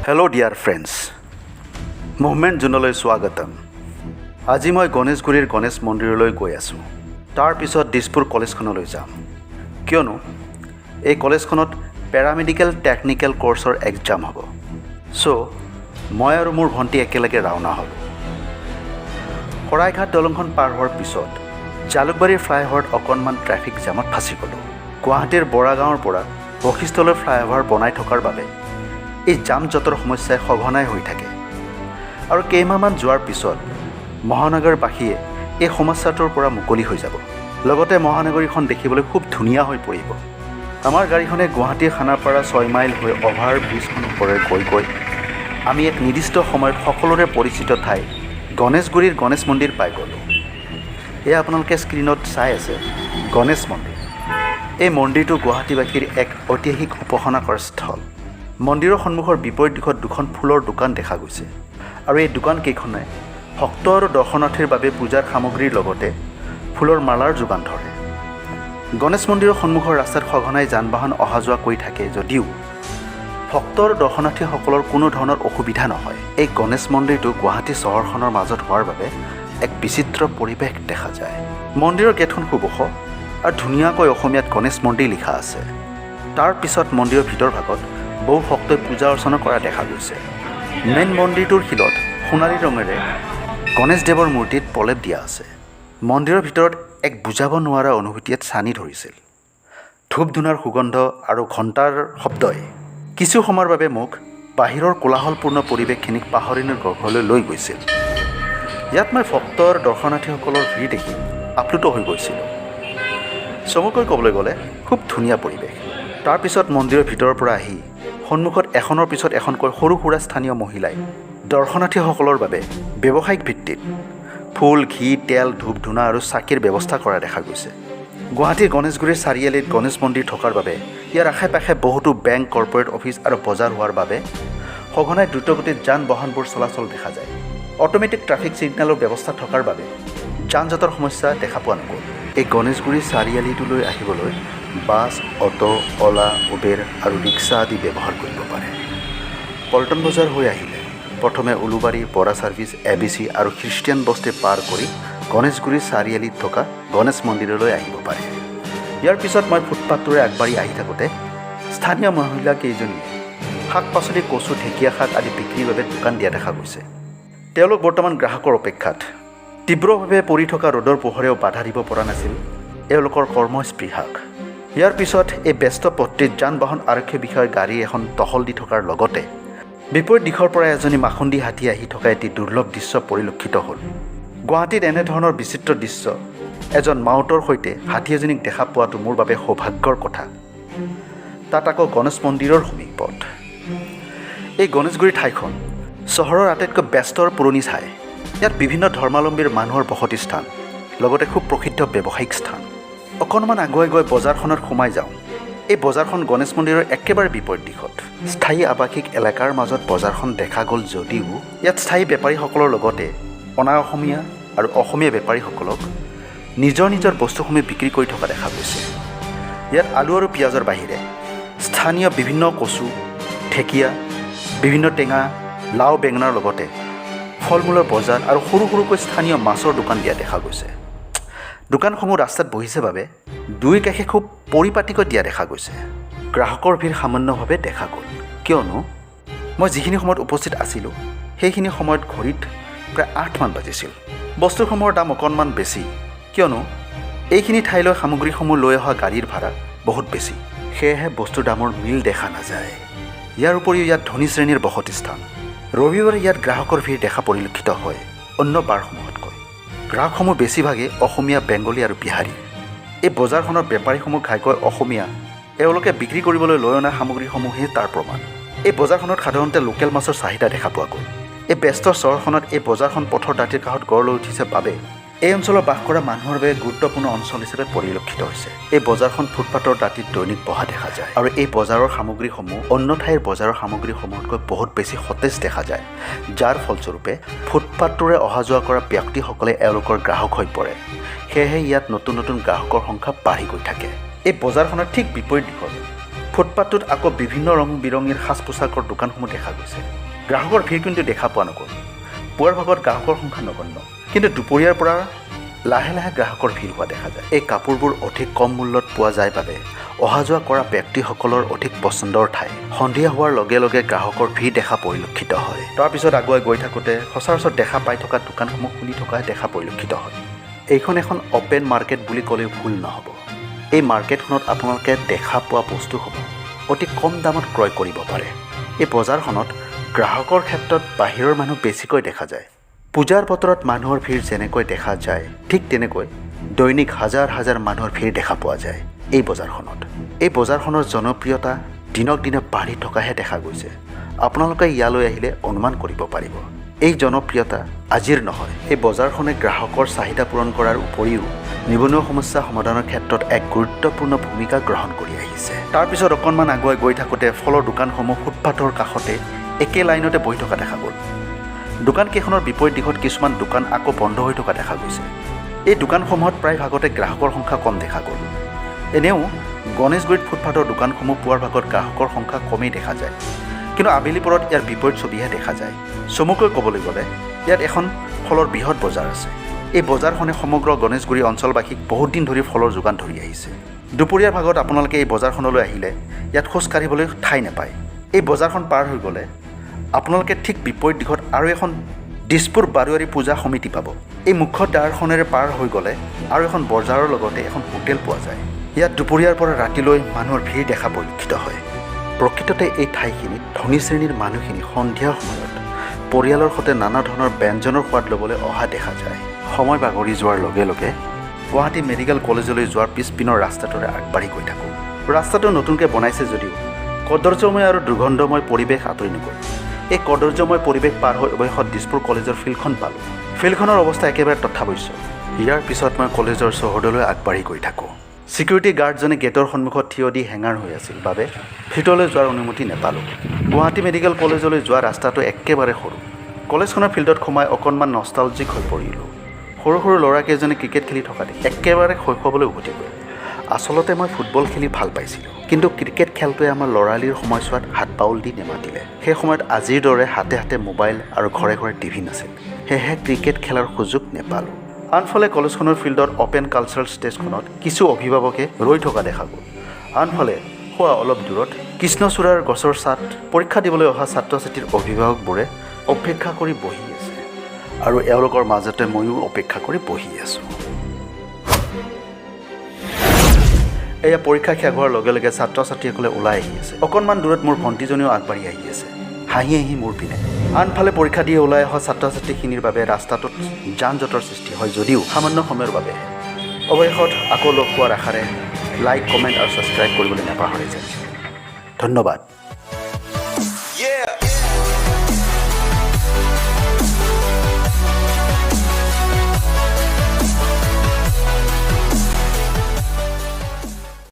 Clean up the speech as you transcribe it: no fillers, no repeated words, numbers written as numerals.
Hello' dear friends, movement জোনলৈ স্বাগতম। আজি মই গণেশগুৰিৰ গণেশ মন্দিৰলৈ গৈ আছোঁ। তাৰপিছত দিছপুৰ কলেজখনলৈ যাম, কিয়নো এই কলেজখনত পেৰামেডিকেল টেকনিকেল কৰ্চৰ এক্সাম হ'ব। চ' মই আৰু মোৰ ভণ্টি একেলগে ৰাওনা হ'লোঁ। শৰাইঘাট দলংখন পাৰ হোৱাৰ পিছত জালুকবাৰীৰ ফ্লাইঅভাৰত অকণমান ট্ৰেফিক জামত ফাঁচি গ'লোঁ। গুৱাহাটীৰ বৰাগাঁৱৰ পৰা বশিষ্ঠলৈ ফ্লাইঅভাৰ বনাই থকাৰ বাবে এই যান জঁটৰ সমস্যাই সঘনাই হৈ থাকে আৰু কেইমাহমান যোৱাৰ পিছত মহানগৰবাসীয়ে এই সমস্যাটোৰ পৰা মুকলি হৈ যাব। লগতে মহানগৰীখন দেখিবলৈ খুব ধুনীয়া হৈ পৰিব। আমাৰ গাড়ীখনে গুৱাহাটীৰ খানাপাৰা 6 মাইল হৈ অভাৰ ব্ৰিজখন ওপৰেৰে গৈ গৈ আমি এক নিৰ্দিষ্ট সময়ত সকলোৰে পৰিচিত ঠাই গণেশগুৰিৰ গণেশ মন্দিৰ পাই গ'লোঁ। এয়া আপোনালোকে স্ক্ৰীণত চাই আছে গণেশ মন্দিৰ। এই মন্দিৰটো গুৱাহাটীবাসীৰ এক ঐতিহাসিক উপাসনা কৰাৰ স্থল। মন্দিৰৰ সন্মুখৰ বিপৰীত দিশত দুখন ফুলৰ দোকান দেখা গৈছে আৰু এই দোকানকেইখনে ভক্ত আৰু দৰ্শনাৰ্থীৰ বাবে পূজাৰ সামগ্ৰীৰ লগতে ফুলৰ মালাৰ যোগান ধৰে। গণেশ মন্দিৰৰ সন্মুখৰ ৰাস্তাত সঘনাই যান বাহন অহা যোৱা কৰি থাকে যদিও ভক্ত আৰু দৰ্শনাৰ্থীসকলৰ কোনো ধৰণৰ অসুবিধা নহয়। এই গণেশ মন্দিৰটো গুৱাহাটী চহৰখনৰ মাজত হোৱাৰ বাবে এক বিচিত্ৰ পৰিৱেশ দেখা যায়। মন্দিৰৰ গেটখন খুব ওখ আৰু ধুনীয়াকৈ অসমীয়াত গণেশ মন্দিৰ লিখা আছে। তাৰ পিছত মন্দিৰৰ ভিতৰ ভাগত বহু ভক্তই পূজা অৰ্চনা কৰা দেখা গৈছে। মেইন মন্দিৰটোৰ শিলত সোণালী ৰঙেৰে গণেশ দেৱৰ মূৰ্তিত প্ৰলেপ দিয়া আছে। মন্দিৰৰ ভিতৰত এক বুজাব নোৱাৰা অনুভূতিয়ে ছানি ধৰিছিল। ধূপ ধূনাৰ সুগন্ধ আৰু ঘণ্টাৰ শব্দই কিছু সময়ৰ বাবে মোক বাহিৰৰ কোলাহলপূৰ্ণ পৰিৱেশখিনিক পাহৰণিৰ গৰ্ভলৈ লৈ গৈছিল। ইয়াত মই ভক্তৰ দৰ্শনাৰ্থীসকলৰ ভিৰ দেখি আপ্লুত হৈ গৈছিলোঁ। চমুকৈ ক'বলৈ গ'লে খুব ধুনীয়া পৰিৱেশ। তাৰপিছত মন্দিৰৰ ভিতৰৰ পৰা আহি সন্মুখত এখনৰ পিছত এখনকৈ সৰু সুৰা স্থানীয় মহিলাই দৰ্শনাৰ্থীসকলৰ বাবে ব্যৱসায়িক ভিত্তিত ফুল, ঘি, তেল, ধূপ ধূনা আৰু চাকিৰ ব্যৱস্থা কৰা দেখা গৈছে। গুৱাহাটীৰ গণেশগুৰিৰ চাৰিআলিত গণেশ মন্দিৰ থকাৰ বাবে ইয়াৰ আশে পাশে বহুতো বেংক, কৰ্পৰেট অফিচ আৰু বজাৰ হোৱাৰ বাবে সঘনাই দ্ৰুতগতিত যান বাহনবোৰ চলাচল দেখা যায়। অট'মেটিক ট্ৰাফিক ছিগনেলৰ ব্যৱস্থা থকাৰ বাবে যান জঁটৰ সমস্যা দেখা পোৱা নগ'ল। এই গণেশগুৰি চাৰিআলিটোলৈ আহিবলৈ বাছ, অ'টো, অ'লা, উবেৰ আৰু ৰিক্সা আদি ব্যৱহাৰ কৰিব পাৰে। পল্টন বজাৰ হৈ আহিলে প্ৰথমে উলুবাৰী, বৰা ছাৰ্ভিচ, এবিচি আৰু খ্ৰীষ্টিয়ান বস্তি পাৰ কৰি গণেশগুৰি চাৰিআলিত থকা গণেশ মন্দিৰলৈ আহিব পাৰে। ইয়াৰ পিছত মই ফুটপাথটোৰে আগবাঢ়ি আহি থাকোঁতে স্থানীয় মহিলা কেইজনীয়ে শাক পাচলি, কচু, ঢেকীয়া শাক আদি বিক্ৰীৰ বাবে দোকান দিয়া দেখা গৈছে। তেওঁলোক বৰ্তমান গ্ৰাহকৰ অপেক্ষাত। তীব্ৰভাৱে পৰি থকা ৰ'দৰ পোহৰেও বাধা দিব পৰা নাছিল এওঁলোকৰ কৰ্মস্পৃহাক। ইয়াৰ পিছত এই ব্যস্ত পথটিত যান বাহন আৰক্ষী বিষয়াৰ গাড়ী এখন টহল দি থকাৰ লগতে বিপৰীত দিশৰ পৰা এজনী মাখুন্দী হাতী আহি থকা এটি দুৰ্লভ দৃশ্য পৰিলক্ষিত হ'ল। গুৱাহাটীত এনেধৰণৰ বিচিত্ৰ দৃশ্য, এজন মাউতৰ সৈতে হাতী এজনীক দেখা পোৱাটো মোৰ বাবে সৌভাগ্যৰ কথা, তাত আকৌ গণেশ মন্দিৰৰ সমীপত। এই গণেশগুৰি ঠাইখন চহৰৰ আটাইতকৈ ব্যস্ত আৰু পুৰণি ঠাই। ইয়াত বিভিন্ন ধৰ্মাৱলম্বীৰ মানুহৰ বসতি স্থান, লগতে খুব প্ৰসিদ্ধ ব্যৱসায়িক স্থান। অকণমান আগুৱাই গৈ বজাৰখনত সোমাই যাওঁ। এই বজাৰখন গণেশ মন্দিৰৰ একেবাৰে বিপৰীত দিশত। স্থায়ী আৱাসিক এলেকাৰ মাজত বজাৰখন দেখা গ'ল যদিও ইয়াত স্থায়ী বেপাৰীসকলৰ লগতে অনা অসমীয়া আৰু অসমীয়া বেপাৰীসকলক নিজৰ নিজৰ বস্তুসমূহ বিক্ৰী কৰি থকা দেখা গৈছে। ইয়াত আলু আৰু পিঁয়াজৰ বাহিৰে স্থানীয় বিভিন্ন কচু, ঢেকীয়া, বিভিন্ন টেঙা, লাও, বেঙেনাৰ লগতে ফল মূলৰ বজাৰ আৰু সৰু সৰুকৈ স্থানীয় মাছৰ দোকান দিয়া দেখা গৈছে। দোকানসমূহ ৰাস্তাত বহিছে বাবে দুই কাষে খুব পৰিপাটিকৈ দিয়া দেখা গৈছে। গ্ৰাহকৰ ভিৰ সামান্যভাৱে দেখা গ'ল, কিয়নো মই যিখিনি সময়ত উপস্থিত আছিলোঁ, সেইখিনি সময়ত ঘড়ীত প্ৰায় 8মান বাজিছিল। বস্তুসমূহৰ দাম অকণমান বেছি, কিয়নো এইখিনি ঠাইলৈ সামগ্ৰীসমূহ লৈ অহা গাড়ীৰ ভাড়া বহুত বেছি। সেয়েহে বস্তুৰ দামৰ মিল দেখা নাযায়। ইয়াৰ উপৰিও ইয়াত ধনী শ্ৰেণীৰ বসতি স্থান। ৰবিবাৰে ইয়াত গ্ৰাহকৰ ভিৰ দেখা পৰিলক্ষিত হয় অন্য বাৰসমূহতকৈ। গ্ৰাহকসমূহ বেছিভাগেই অসমীয়া, বেংগলী আৰু বিহাৰী। এই বজাৰখনৰ বেপাৰীসমূহ ঘাইকৈ অসমীয়া। এওঁলোকে বিক্ৰী কৰিবলৈ লৈ অনা সামগ্ৰীসমূহেই তাৰ প্ৰমাণ। এই বজাৰখনত সাধাৰণতে লোকেল মাছৰ চাহিদা দেখা পোৱা গ'ল। এই ব্যস্ত চহৰখনত এই বজাৰখন পথৰ দাঁতিৰ কাষত গঢ় লৈ উঠিছে বাবে এই অঞ্চলত বাস কৰা মানুহৰ বাবে গুৰুত্বপূৰ্ণ অঞ্চল হিচাপে পৰিলক্ষিত হৈছে। এই বজাৰখন ফুটপাথৰ দাঁতিত দৈনিক বহা দেখা যায় আৰু এই বজাৰৰ সামগ্ৰীসমূহ অন্য ঠাইৰ বজাৰৰ সামগ্ৰীসমূহতকৈ বহুত বেছি সতেজ দেখা যায়, যাৰ ফলস্বৰূপে ফুটপাথটোৰে অহা যোৱা কৰা ব্যক্তিসকলে এওঁলোকৰ গ্ৰাহক হৈ পৰে। সেয়েহে ইয়াত নতুন নতুন গ্ৰাহকৰ সংখ্যা বাঢ়ি গৈ থাকে। এই বজাৰখনৰ ঠিক বিপৰীত দিশত ফুটপাথটোত আকৌ বিভিন্ন ৰং বিৰঙীৰ সাজ পোছাকৰ দোকানসমূহ দেখা গৈছে। গ্ৰাহকৰ ভিৰ কিন্তু দেখা পোৱা নগ'ল। পুৱাৰ ভাগত গ্ৰাহকৰ সংখ্যা নগণ্য, কিন্তু দুপৰীয়াৰ পৰা লাহে লাহে গ্ৰাহকৰ ভিৰ হোৱা দেখা যায়। এই কাপোৰবোৰ অধিক কম মূল্যত পোৱা যায় বাবে অহা যোৱা কৰা ব্যক্তিসকলৰ অধিক পচন্দৰ ঠাই। সন্ধিয়া হোৱাৰ লগে লগে গ্ৰাহকৰ ভিৰ দেখা পৰিলক্ষিত হয়। তাৰপিছত আগুৱাই গৈ থাকোঁতে সচৰাচৰ দেখা পাই থকা দোকানসমূহ খুলি থকা দেখা পৰিলক্ষিত হয়। এইখন এখন অ'পেন মাৰ্কেট বুলি ক'লেও ভুল নহ'ব। এই মাৰ্কেটখনত আপোনালোকে দেখা পোৱা বস্তুসমূহ অতি কম দামত ক্ৰয় কৰিব পাৰে। এই বজাৰখনত গ্ৰাহকৰ ক্ষেত্ৰত বাহিৰৰ মানুহ বেছিকৈ দেখা যায়। পূজাৰ বতৰত মানুহৰ ভিৰ যেনেকৈ দেখা যায়, ঠিক তেনেকৈ দৈনিক হাজাৰ হাজাৰ মানুহৰ ভিৰ দেখা পোৱা যায় এই বজাৰখনত। এই বজাৰখনৰ জনপ্ৰিয়তা দিনক দিনে বাঢ়ি থকাহে দেখা গৈছে। আপোনালোকে ইয়ালৈ আহিলে অনুমান কৰিব পাৰিব। এই জনপ্ৰিয়তা আজিৰ নহয়। এই বজাৰখনে গ্ৰাহকৰ চাহিদা পূৰণ কৰাৰ উপৰিও নিবনুৱা সমস্যা সমাধানৰ ক্ষেত্ৰত এক গুৰুত্বপূৰ্ণ ভূমিকা গ্ৰহণ কৰি আহিছে। তাৰপিছত অকণমান আগুৱাই গৈ থাকোঁতে ফলৰ দোকানসমূহ ফুটপাথৰ কাষতে একে লাইনতে বহি থকা দেখা গ'ল। দোকানকেইখনৰ বিপৰীত দিশত কিছুমান দোকান আকৌ বন্ধ হৈ থকা দেখা গৈছে। এই দোকানসমূহত প্ৰায় ভাগতে গ্ৰাহকৰ সংখ্যা কম দেখা গ'ল। এনেও গণেশগুৰিত ফুটপাথৰ দোকানসমূহ পুৱাৰ ভাগত গ্ৰাহকৰ সংখ্যা কমেই দেখা যায়, কিন্তু আবেলি পৰত ইয়াৰ বিপৰীত ছবিহে দেখা যায়। চমুকৈ ক'বলৈ গ'লে ইয়াত এখন ফলৰ বৃহৎ বজাৰ আছে। এই বজাৰখনে সমগ্ৰ গণেশগুৰি অঞ্চলবাসীক বহুত দিন ধৰি ফলৰ যোগান ধৰি আহিছে। দুপৰীয়াৰ ভাগত আপোনালোকে এই বজাৰখনলৈ আহিলে ইয়াত খোজ কাঢ়িবলৈ ঠাই নাপায়। এই বজাৰখন পাৰ হৈ গ'লে আপোনালোকে ঠিক বিপৰীত দিশত আৰু এখন দিছপুৰ বাৰোৱাৰী পূজা সমিতি পাব। এই মুখ্য দ্বাৰখনেৰে পাৰ হৈ গ'লে আৰু এখন বজাৰৰ লগতে এখন হোটেল পোৱা যায়। ইয়াত দুপৰীয়াৰ পৰা ৰাতিলৈ মানুহৰ ভিৰ দেখা পৰিলক্ষিত হয়। প্ৰকৃততে এই ঠাইখিনিত ধনী শ্ৰেণীৰ মানুহখিনি সন্ধিয়া সময়ত পৰিয়ালৰ সৈতে নানা ধৰণৰ ব্যঞ্জনৰ সোৱাদ ল'বলৈ অহা দেখা যায়। সময় বাগৰি যোৱাৰ লগে লগে গুৱাহাটী মেডিকেল কলেজলৈ যোৱাৰ পিছপিনৰ ৰাস্তাটোৰে আগবাঢ়ি গৈ থাকোঁ। ৰাস্তাটো নতুনকৈ বনাইছে যদিও কদৰ্যময় আৰু দুৰ্গন্ধময় পৰিৱেশ আঁতৰি নগ'ল। এই কদৰ্যময় পৰিৱেশ পাৰ হৈ অৱশেষত দিছপুৰ কলেজৰ ফিল্ডখন পালোঁ। ফিল্ডখনৰ অৱস্থা একেবাৰে তথাবশ্য। ইয়াৰ পিছত মই কলেজৰ চৌহদলৈ আগবাঢ়ি গৈ থাকোঁ। ছিকিউৰিটি গাৰ্ডজনে গেটৰ সন্মুখত থিয় দি হেঙাৰ হৈ আছিল বাবে ভিতৰলৈ যোৱাৰ অনুমতি নাপালোঁ। গুৱাহাটী মেডিকেল কলেজলৈ যোৱা ৰাস্তাটো একেবাৰে সৰু। কলেজখনৰ ফিল্ডত সোমাই অকণমান নষ্টালজিক হৈ পৰিলোঁ। সৰু সৰু ল'ৰাকেইজনে ক্ৰিকেট খেলি থকা দেখি একেবাৰে শৈশৱলৈ উভতি গ'ল। আচলতে মই ফুটবল খেলি ভাল পাইছিলোঁ, কিন্তু ক্ৰিকেট খেলটোৱে আমাৰ ল'ৰালিৰ সময়ছোৱাত হাত বাউল দি নেমাতিলে। সেই সময়ত আজিৰ দৰে হাতে হাতে মোবাইল আৰু ঘৰে ঘৰে টিভি নাছিল। সেয়েহে ক্ৰিকেট খেলাৰ সুযোগ নেপালোঁ। আনফালে কলেজখনৰ ফিল্ডত অ'পেন কালচাৰেল ষ্টেজখনত কিছু অভিভাৱকে ৰৈ থকা দেখা গ'ল। আনফালে হোৱা অলপ দূৰত কৃষ্ণচূড়াৰ গছৰ ছাঁত পৰীক্ষা দিবলৈ অহা ছাত্ৰ ছাত্ৰীৰ অভিভাৱকবোৰে অপেক্ষা কৰি বহি আছে আৰু এওঁলোকৰ মাজতে ময়ো অপেক্ষা কৰি বহি আছোঁ। এয়া পৰীক্ষা শেষ হোৱাৰ লগে লগে ছাত্ৰ ছাত্ৰীসকলে ওলাই আহি আছে। অকণমান দূৰত মোৰ ভণ্টিজনীও আগবাঢ়ি আহি আছে হাঁহি হাঁহি মোৰ পিনে। আনফালে পৰীক্ষা দি ওলাই অহা ছাত্ৰ ছাত্ৰীখিনিৰ বাবে ৰাস্তাটোত যান জঁটৰ সৃষ্টি হয় যদিও সামান্য সময়ৰ বাবেহে। অৱশেষত আকৌ লগ পোৱাৰ আশাৰে লাইক, কমেণ্ট আৰু ছাবস্ক্ৰাইব কৰিবলৈ নাপাহৰে যেন। ধন্যবাদ।